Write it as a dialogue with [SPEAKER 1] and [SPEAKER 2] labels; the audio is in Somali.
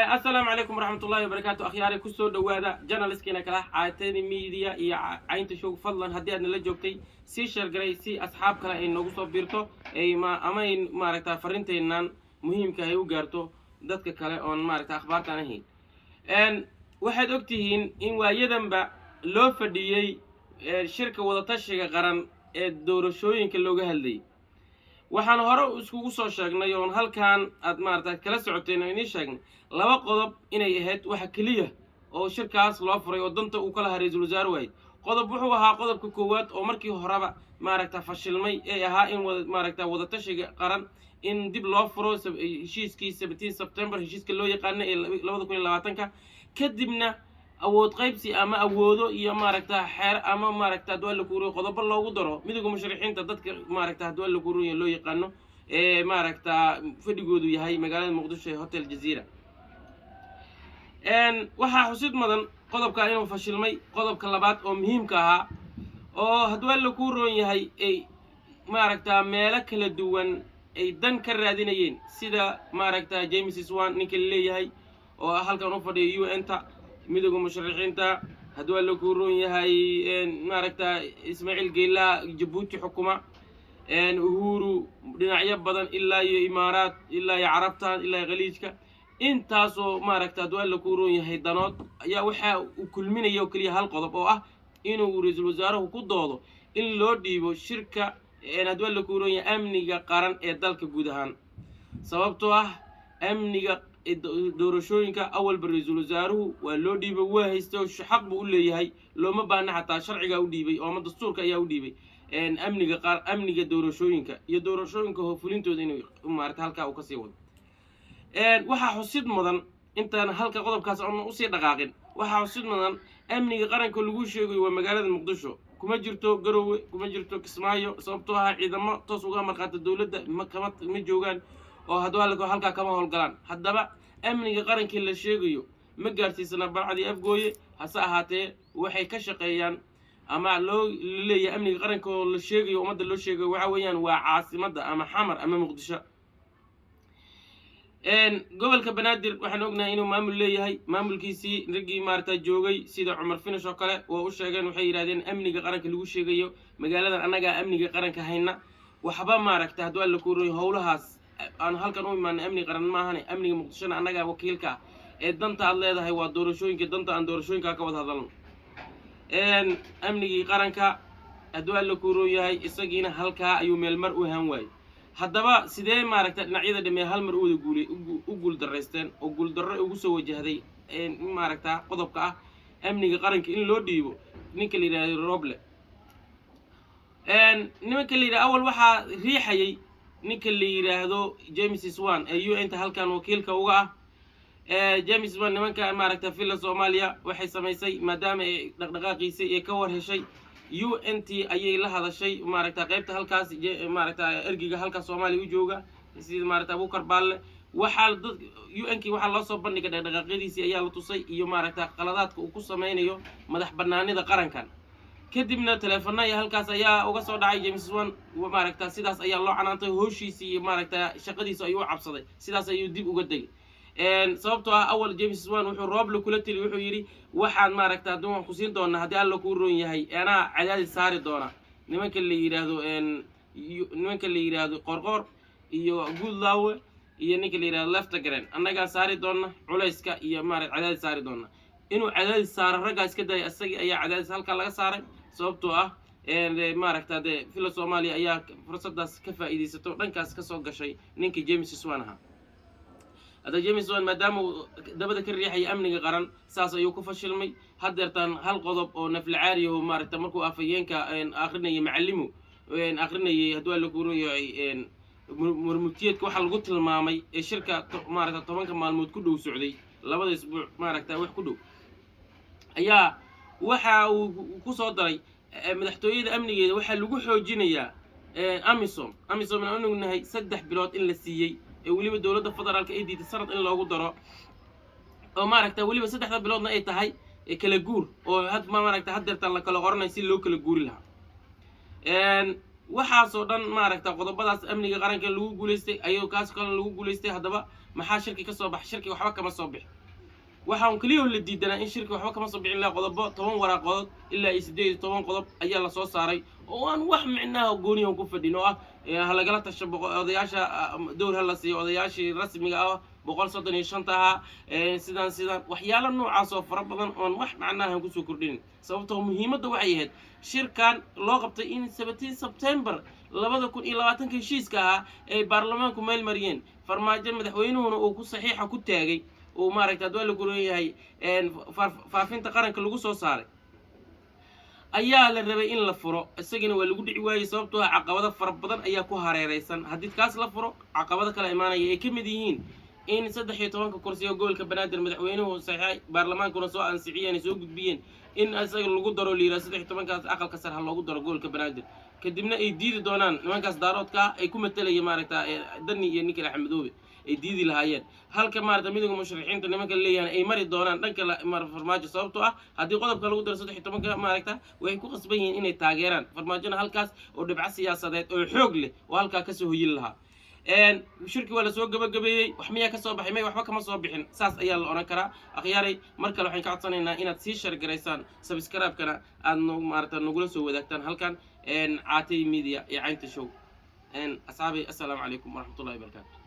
[SPEAKER 1] Assalaamu calaykum waraxmatullahi wabarakaatu. Akhyaare, kusoo dhowaada channelkiina kala Caatani Media iyo Caynta Show. Fadlan, haddii aad nala joogtay, sii share garay si asxaab kale ay noogu soo biirto ay ma ama ay maaragta farinteennan muhiimka ay u gaarto dadka kale oon maaragta akhbaartaan ahayn. Waxaad ogtihiin in waayadanba loo fadhiyey shirka wadatashiga qaran ee doorashooyinka looga hadlayay. Waxaan hore iskugu soo sheegnay oon halkan aad maarata kala socoteen oo idiin sheegnay laba qodob inay ahayd waxa keliya oo shirkaas loo furay oo danta uu ka lahaa ra-iisul wasaare waayid. Qodob wuxuu ahaa qodobka koowaad oo markii horeba maaragta fashilmay ee ahaa in wada maaragta wadatashiga qaran in dib loo furo heshiiskii 17 September, heshiiska loo yaqaano ee 2020-ka, kadibna awood qaybsi ama awoodo iyo maaragta xeer ama maaragta hadduu Alla kuuriyo qodobo loogu daro Midowga Musharixiinta, dadka maaragta hadduu Alla kuuriyo loo yaqaano ee maaragta fadhigoodu yahay magaalada Muqdisho ee Hotel Jazeera. Waxaa xusid mudan qodobka inuu fashilmay. Qodobka labaad oo muhiimka ahaa oo hadduu Alla kuu roon yahay ay maaragta meelo kala duwan ay dan ka raadinayeen, sida maaragta James Swan ninka la leeyahay oo halkan u fadhiya UN-ta, Midowga Musharixiinta, hadduu Alla kuu roon yahay maaragta Ismaaciil Geelaha Jabuuti xukuma, Uhuru, dhinacyo badan, ilaa iyo Imaaraat, ilaa iyo Carabtan, ilaa iyo Khaliijka, intaasoo maaragta hadduu Alla kuu roon yahay danood ayaa waxa uu kulminaya oo keliya hal qodob oo ah inuu ra-iisul wasaaruhu ku doodo in loo dhiibo shirka hadduu Alla kuu roon yahay amniga qaran ee dalka guud ahaan, sababtoo ah amniga doorashooyinka awalba ra-iisul wasaaruhu waa loo dhiibay, waa haystay oo xaq buu u leeyahay. Looma baahna, xataa sharcigaa u dhiibay oo ama dastuurka ayaa u dhiibay amniga qaar, amniga doorashooyinka iyo doorashooyinka fulintooda inuu maarata halkaa uu kasii wado. Waxaa xusid mudan, intaan halka qodobkaas oona usii dhaqaaqin, waxaa xusid mudan amniga qaranka lagu sheegayo waa magaalada Muqdisho, kuma jirto Garowe, kuma jirto Kismaayo, sababtoo ah ciidamo toos uga marqaata dowladda ma kama ma joogaan oo hadduu halkaa kama howlgalaan. Haddaba amniga qarankii la sheegayo ma gaarsiisana Balcadii, Afgooye. Hase ahaatee waxay ka shaqeeyaan ama loo leeyahay amniga qaranka oo la sheegayo, ummadda loo sheegayo, waxa weeyaan waa caasimadda ama Xamar ama Muqdisho. Gobolka Banaadir waxaan ognahay inuu maamul leeyahay. Maamulkiisii raggii maarata joogay sida Cumar Finish oo kale waa u sheegeen. Waxay yidhahdeen amniga qaranka lagu sheegayo magaaladan annagaa amniga qaranka hayna. Waxba maaragta hadduu Alla kuuroy howlahaas aan halkan u imaanay amni qaran maahane, amniga Muqdishona annagaa wakiilka ah ee danta aad leedahay waa doorashooyinka, danta aan doorashooyinka ka wada hadalno. Amnigii qaranka hadduu Alla kuuroon yahay isagiina halkaa ayuu meelmar u ahaan waayey. Haddaba sidee maaragta dhinacyada dhamee hal mar u wada guulay u guul daraysteen oo guuldarro ugu soo wajahday maaragta qodobka ah amniga qaranka in loo dhiibo ninka la yidhahdo Roble? Nimanka la yidhahdo awal waxaa riixayay ninka la yidhaahdo James Swan ee UN-ta halkan wakiilka uga ah. James Swan, nimanka maaragta Villa Soomaaliya waxay samaysay, maadaama ay dhaqdhaqaaqiisay ee ka war heshay, UN-t ayay la hadashay, maaragta qaybta halkaas maaragta ergiga halkaas Soomaaliya u jooga, sida maaragta Abukar Baalle. Waxaa dad UN-kii waxaa loo soo bandhigay dhaqdhaqaaqyadiisii ayaa la tusay iyo maaragta qaladaadka uu ku sameynayo madax banaanida qarankan. Kadibna teleefona iyo halkaas ayaa uga soo dhacay James Swan. Maaragta sidaas ayaa loo canaantay, howshiisii iyo maaragta shaqadiisa ayuu u cabsaday, sidaas ayuu dib uga degay, sababtoo ah awal James Swan wuxuu Rooble kula teli, wuxuu yidhi: "Waxaan maaragta haddii waan kusiin doonaa, haddii Alla kuu roon yahay anaa cadaadis saari doona nimanka la yidhaahdo, nimanka la yidhaahdo Qorqoor iyo Guudlaawe iyo ninka la yidhahdo Lafta Garen, annagaa saari doona culayska iyo maarata cadaadis saari doona." Inuu cadaadis saaro raggaa iska dayay, isagii ayaa cadaadis halkaa laga saaray, sababtoo ah maaragta dee Villa Soomaaliya ayaa fursadaas ka faa'iidaysato, dhankaas kasoo gashay ninkii James Swan ahaa. Hadda James Swan maadaama uu dabada ka riixaya amniga qaran, saas ayuu ku fashilmay. Haddeertaan hal qodob oo naflacaariyaho maaragta markuu afhayeenka akrinayay, Macalimu akrinayay, hadduu Alla kuuran yahay murmutiyeedka waxaa lagu tilmaamay ee shirka maaragta 10-ka maalmood ku dhow socday, 2-da isbuuc maaragta wax ku dhow, ayaa waxa uu ku soo daray madaxtooyada amnigeeda waxaa lagu xoojinayaa AMISOM. AMISOMna aan ognahay 3 bilood in la siiyey ee weliba dowladda federaalka ay diiday sanad in loogu daro, oo maaragta weliba 3-da biloodna ay tahay kala guur oo had maaragta haddeertaan la kala qoranay si loo kala guuri lahaa. Waxaasoo dhan maaragta qodobadaas amniga qaranka lagu guulaystay ayuu kaas kalena lagu guulaystay. Haddaba Maxaa shirki ka soo bax? Shirki waxba kama soo bixi. Waxaan keliya la diidanaa in shirki waxba kama soo bixin ilaa qodobo 10 waraaqood ilaa iyo 18 qodob ayaa lasoo saaray oo aan wax micnaha gooniyan ku fadhin, oo ah ha lagala tasho odayaasha, dowr ha la siiyo odayaashii rasmiga ah 135-ta ahaa, sidaan sidaan, waxyaalo noocaas oo fara badan oon wax macnaha kusoo kordhinin. Sababtoo muhiimadda waxay ahayd shirkan loo qabtay in 17 September 2020-ka heshiiska ahaa ay baarlamaanku meel mariyeen, Farmaajo madaxweynuhuna uu ku saxiixa ku taagay, uu maaragta hadwaa la guran yahay faafinta qaranka lagu soo saaray ayaa la rabay in la furo. Isagana waa lagu dhici waayey, sababtoo ah caqabado fara badan ayaa ku hareeraysan. Haddii kaas la furo, caqabado kala imaanaya ay ka mid yihiin in 13-ka kursi oo gobolka Banaadir madaxweynuhu saxiixay, baarlamaankuna soo ansixiyeen, ay soo gudbiyeen, in isaga lagu daro, la yidhaha 13-kaas aqalka sare ha loogu daro gobolka Banaadir, kadibna ay diidi doonaan nimankaas Daaroodka ah ay ku matalaya maaragta Dani iyo ninka Axmedoobe ay diidi lahaayeen, halka maarata Midowga Musharaxiinta nimanka leeyahan ay mari doonaan dhanka Farmaajo. Sababtoo ah haddii qodobka lagu daro 13-ka, maaragta waxay ku qasban yihiin inay taageeraan Farmaajona, halkaas oo dhibco siyaasadeed oo xoog leh oo halkaa kasoo hoyin lahaa. Shirki waa lasoo gabagabeeyey. Wax miyaa kasoo baxay? May, waxba kama soo bixin, saas ayaa la odhan karaa. Akhyaaray, mar kale waxaan ka codsanaynaa inaad sii share garaysaan, subscribe-kana aad no maarata nagula soo wadaagtaan halkan Caatay Media iyo Caynta Show. Asxaabay, assalaamu calaykum waraxmatullahi wabarakaatu.